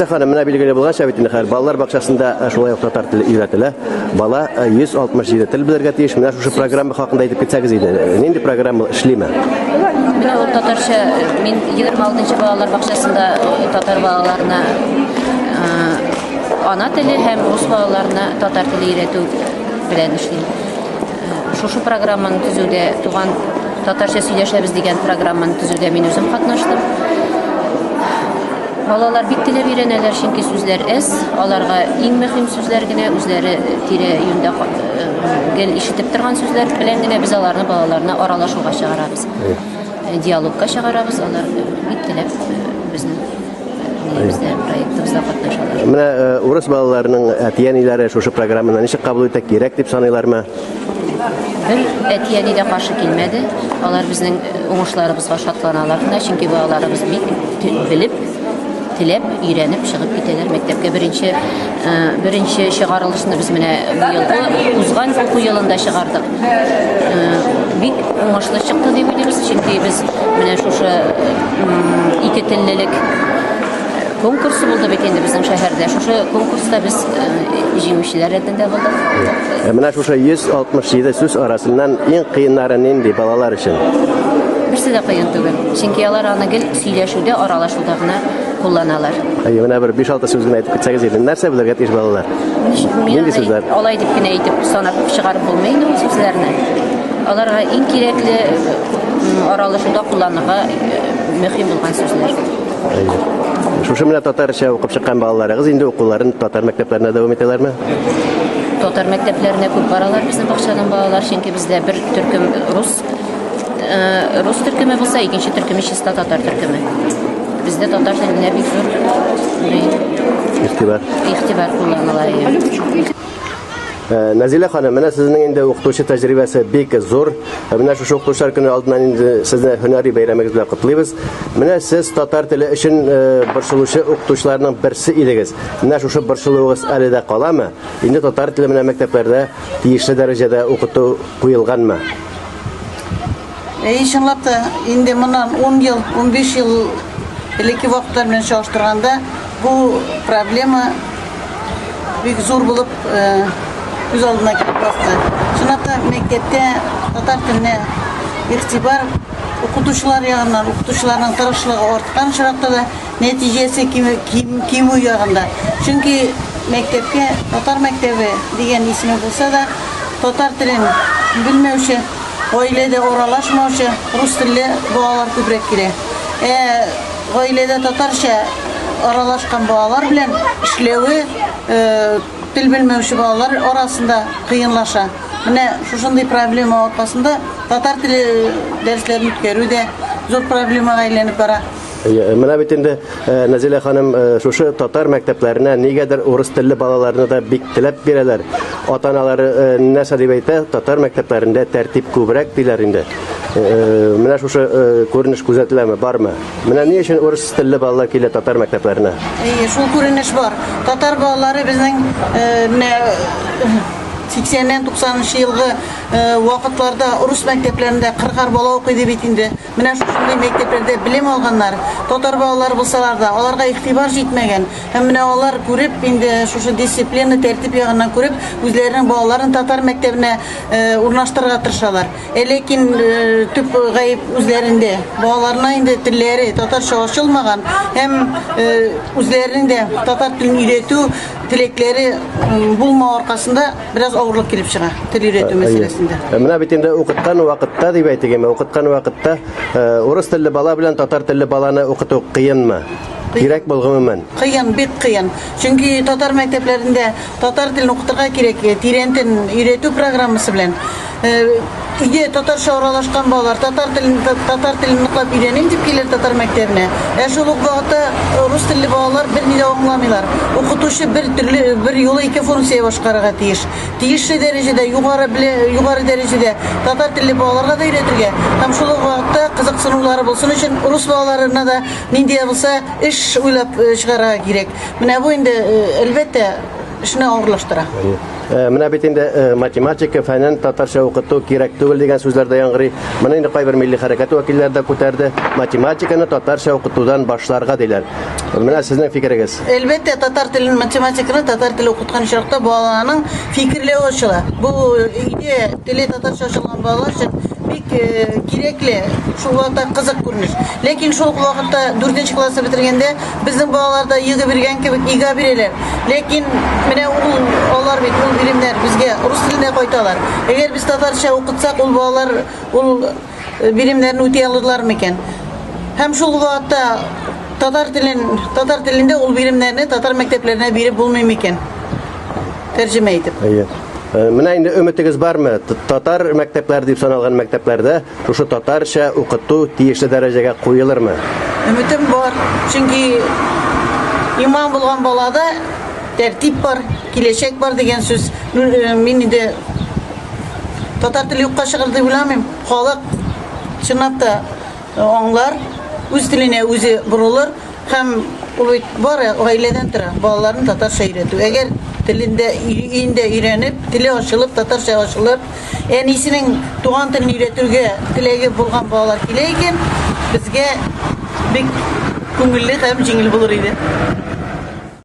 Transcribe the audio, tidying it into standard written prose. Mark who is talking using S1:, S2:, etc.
S1: Нәфисә ханым, менә билгеле булганча бит инде хәзер балалар бакчасында шулай ук татар теле өйрәтелә. Бала 167 тел белергә тиеш. Менә шушы программа хакында әйтеп китсәгез иде. Нинди программа эшлиме?
S2: Менә ул татарча мин 26 балалар бакчасында татар балаларына ана теле һәм рус балаларына татар теле өйрәтү белән эшлим. Шушы программаны төзүдә туган татарча сөйләшәбез дигән программаны төзүдә мин үзем катнаштым. Балалар бик теләп өйрәнәләр, чөнки сүзләр әз, аларга иң мөһим сүзләр генә, үзләре тирә-юньдә гел ишетеп торган сүзләр белән генә без аларны балаларны аралашуга чыгарабыз. Диалогка чыгарабыз, алар бик теләп безнең нибездә, проектыбызда катнашалар.
S1: Менә урыс балаларының әти-әниләре шушы программаны ничек кабул итә, кирәк дип саныйлармы?
S2: Бер әти-әни дә каршы килмәде. Алар безнең уңышларыбызга шатланалар гына, чөнки балаларыбыз бик белеп, теләп, өйрәнеп чыгып китәләр мәктәпкә. Беренче беренче чыгарылышны без менә быелгы узган уку елында чыгардык. Бик уңышлы чыкты дип уйлыйбыз, чөнки без менә шушы ике теллелек конкурсы булды бит инде безнең шәһәрдә. Шушы конкурста без җиңүчеләр рәтендә булдык.
S1: Ә менә шушы 167 сүз арасыннан иң кыеннары нинди балалар өчен?
S2: Берсе дә кыен түгел. Чөнки алар аны гел сөйләшүдә, аралашуда гына кулланалар.
S1: Әйе, менә бер 5-6 сүз генә әйтеп китсәгез иде. Нәрсә белергә тиеш балалар? Нинди сүзләр?
S2: Алай дип кенә әйтеп санап чыгарып булмый инде ул сүзләрне. Аларга иң кирәкле аралашуда кулланырга мөһим булган сүзләр.
S1: Шушы менә татарча укып чыккан балаларыгыз инде укуларын татар мәктәпләренә дәвам итәләрме?
S2: Татар мәктәпләренә күп баралар безнең бакчадан балалар, чөнки бездә бер төркем рус рус төркеме булса, икенче төркеме чиста татар төркеме. Бездә татар теленә бик зур
S1: игътибар.
S2: Игътибар кулланыла.
S1: Нәзилә ханым, менә сезнең инде укытучы тәҗрибәсе бик зур. Менә шушы укытучылар көне алдыннан инде сезне һөнәри бәйрәмегез белән котлыйбыз. Менә сез татар теле өчен борчылучы укытучыларның берсе идегез. Менә шушы борчылуыгыз әле дә каламы? Инде татар теле менә мәктәпләрдә тиешле дәрәҗәдә укыту куелганмы?
S3: Әйе, чынлап та, инде моннан 10 ел, 15 ел элекке вакытлар белән чагыштырганда, бу проблема бик зур булып күз алдына килеп басты. Чынлап та, мәктәптә татар теленә игътибар укытучылар ягыннан, укытучыларның тырышлыгы арткан очракта да нәтиҗәсе кимү ягында. Чөнки мәктәпкә татар мәктәбе дигән исеме булса да, татар телен белмәүче, гаиләдә аралашмаучы рус телле балалар күбрәк килә. Ә гаиләдә татарча аралашкан балалар белән эшләве тел белмәүче балалар арасында кыенлаша. Менә шушындый проблема аркасында татар теле дәресләрен үткәрү дә зур проблемага әйләнеп бара.
S1: Менә бит инде Нәзилә ханым, шушы татар мәктәпләренә нигәдер урыс телле балаларны да бик теләп бирәләр. Ата-аналары нәрсә дип әйтә, татар мәктәпләрендә тәртип күбрәк диләр инде. Менә шушы күренеш күзәтеләме, бармы? Менә ни өчен урыс телле балалар килә татар мәктәпләренә?
S3: Әйе, шул күренеш бар. Татар балалары безнең менә 80-нән 90-нчы елгы вакытларда урыс мәктәпләрендә кырыгар бала укый ди бит инде. Менә шушындый мәктәпләрдә белем алганнар, татар балалары булсалар да, аларга игътибар җитмәгән. Һәм менә алар күреп, инде шушы дисциплина, тәртип ягыннан күреп, үзләренең балаларын татар мәктәбенә урнаштырырга тырышалар. Ә ләкин төп гаеп үзләрендә. Балаларына инде телләре татарча ачылмаган һәм үзләренең дә татар телен өйрәтү теләкләре булмау аркасында бераз авырлык килеп чыга тел өйрәтү мәсьәләсендә.
S1: Менә бит инде укыткан вакытта дип әйтик, укыткан вакытта урыс телле бала белән татар телле баланы укыту кыенмы? Кирәк бул гомумән?
S3: Кыен, бик кыен. Чөнки татар мәктәпләрендә татар телен укытырга кирәк, тирәнтен өйрәтү программасы белән. Өйдә татарча аралашкан балалар татар телен татар телен ныклап өйрәним дип килер татар мәктәбенә. Ә шул ук вакытта рус телле балалар берни дә аңламыйлар. Укытучы бер төрле бер юлы ике функция башкарырга тиеш. Тиешле дәрәҗәдә, югары югары дәрәҗәдә татар телле балаларга да өйрәтергә һәм шул ук вакытта кызыксынулары булсын өчен рус балаларына да нинди дә булса эш уйлап чыгарырга кирәк. Менә бу инде, әлбәттә, эшне авырлаштыра.
S1: Менә бит инде математика фәнен татарча укыту кирәк түгел дигән сүзләр дә яңгырый. Моны инде кайбер милли хәрәкәт вәкилләре дә күтәрде. Математиканы татарча укытудан башларга диләр. Менә сезнең фикерегез.
S3: Әлбәттә, татар телен, математиканы татар теле укыткан очракта баланың фикерләве ачыла. Бу өйдә теле татарча ачылган балалар өчен бик кирәкле, шул вакытта кызык күренеш. Ләкин шул ук вакытта дүртенче классны бетергәндә Безнең балалар да ЕГЭ биргән кебек ИГА бирәләр. Ләкин менә ул алар бит ул биремнәр безгә рус телендә кайталар. Әгәр без татарча укытсак, ул балалар ул э, биремнәрне үти алырлар микән? Һәм шул вакытта татар телен татар телендә ул биремнәрне татар мәктәпләренә биреп булмый микән? Тәрҗемә итеп.
S1: Әйе. Э, менә инде өметегез бармы? Татар мәктәпләре дип саналган мәктәпләрдә Шушы татарча укыту тиешле дәрәҗәгә куелырмы?
S3: Өметем бар, чөнки иман булган балада тәртип бар, киләчәк бар дигән сүз. Э, мин инде татар теле юкка чыгыр дип уйламыйм. Халык чынлап та э, аңлар, үз теленә үзе борылыр һәм ул бит бары гаиләдән тора, балаларын татарча өйрәтү. Әгәр телендә өендә өйрәнеп, теле ачылып, татарча ачылып, Әнисенең туган телен өйрәтүгә теләге булган балалар килә икән, безгә бик күңелле һәм җиңел булыр иде.